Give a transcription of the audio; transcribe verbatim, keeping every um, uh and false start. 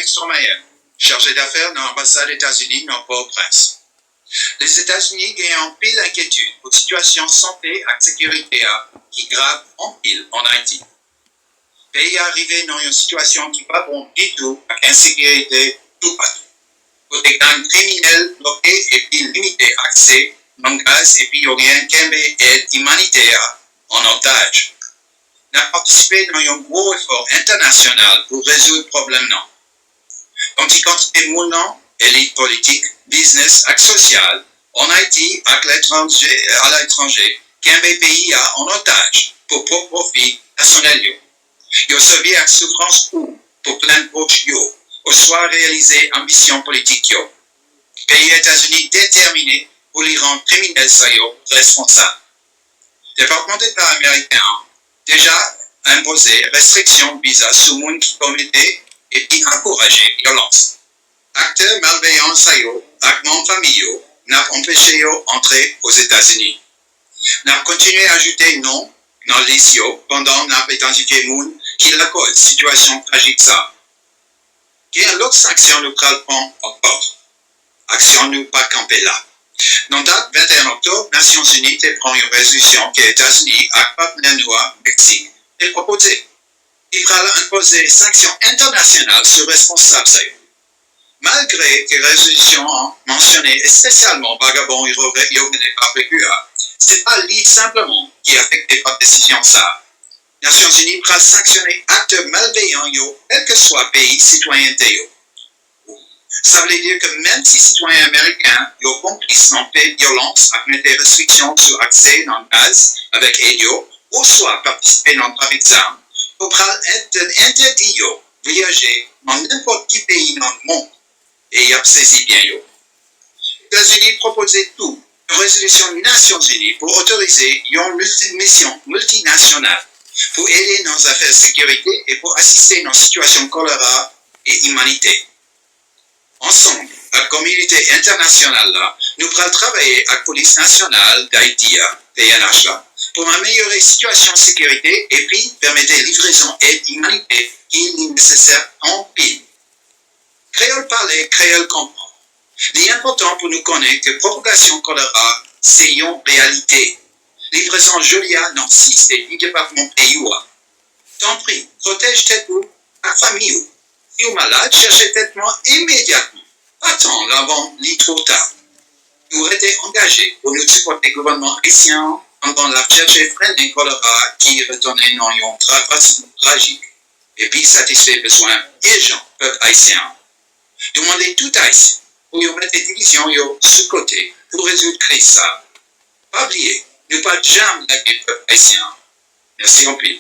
Stromayer, chaje dafè nan Anbasad Etazini nan Pòtoprens. Lèzetazini gen anpil enkyetid pou sitiyasyon sante ak sekirite a ki grav anpil ann Ayiti. Peyi a rive nan yon sitiyasyon ki pa bon ditou ak ensekirite toupatou, kote gang kriminèl bloke epi limite aksè nan gaz epi yo gen kenbe èd imanitè a an otaj. N ap patisipe nan yon gwo efò entènasyonal pou rezoud pwoblèm nan. Yon ti kantite moun nan elit politik, biznis ak sosyal, ann Ayiti ak letranje, aletranje, kenbe peyi a an otaj pou pwòp pwofi pèsonèl yo. Yo sèvi ak soufrans ou pou plenn pòch yo oswa reyalize anbisyon politik yo. Peyi Etazini detèmine pou li rann kriminèl sa yo responsab. Depatman Deta ameriken an deja enpoze restriksyon viza sou moun ki komete epi ankouraje vyolans. Aktè malveyan sa yo ak manm fanmi yo, n ap anpeche yo antre Ozetazini. N ap kontinye ajoute non nan lis yo pandan n ap idantifye moun ki lakòz sitiyasyon trajik sa. Gen lòt sanksyon nou pral pran ankò. Aksyon nou pa kanpe la. Nan dat venteyen oktòb, Nasyonzini te pran yon rezolisyon ke Etazini ak patnè nou a, Meksik, te pwopoze. Li pral enpoze sanksyon entènasyonal sou responsab sa yo. Malgre ke rezolisyon an mansyone espesyalman vagabon yo, yo rele barbecue a, se pa li senpleman ki afekte pa desizyon sa a. Nasyonzini pral sanksyone aktè malveyan yo kèlkeswa peyi sitwayènte yo. Sa vle di ke menm si sitwayen ameriken yo konplis nan fè vyolans ak mete restriksyon sou aksè nan gaz avèk èd yo, oswa patisipe nan trafik zam, yo pral entè- entèdi yo vwayaje nan nenpòt ki peyi nan mond e y ap sezi byen yo. Etazini pwopoze tou yon rezolisyon Nasyonzini pou otorize yon milti- misyon miltinasyonal pou ede nan zafè sekirite e pou asiste nan sitiyasyon kolera e imanitè. Ansanm ak kominote entènasyonal la, nou pral travay ak Polis Nasyonal Dayiti a, P N H la, pou amelyore sitiyasyon sekirite epi pèmete livrezon èd imanitè ki li nesesè anpil. Kreyòl pale, kreyòl konprann. Li enpòtan pou nou konnen ke pwopagasyon kolera se yon reyalite. Li prezan jodi a nan sis de uit depatman peyi w a. Tanpri, pwotèj tèt ou ak fanmi w. Si w malad, chèche tretman imedyatman. Pa tann anvan li twò ta. Nou rete angaje pou nou sipòte gouvènman ayisyen an pandan l ap chèche frennen kolera ki retounen nan yon tra- fason trajik epi satisfè bezwen ijan pèp ayisyen an. Nou mande tout Ayisyen pou yo mete divizyon yo sou kote pou rezoud kriz sa a. Pa bliye, nou pa janm lage pèp ayisyen an. Mèsi anpil.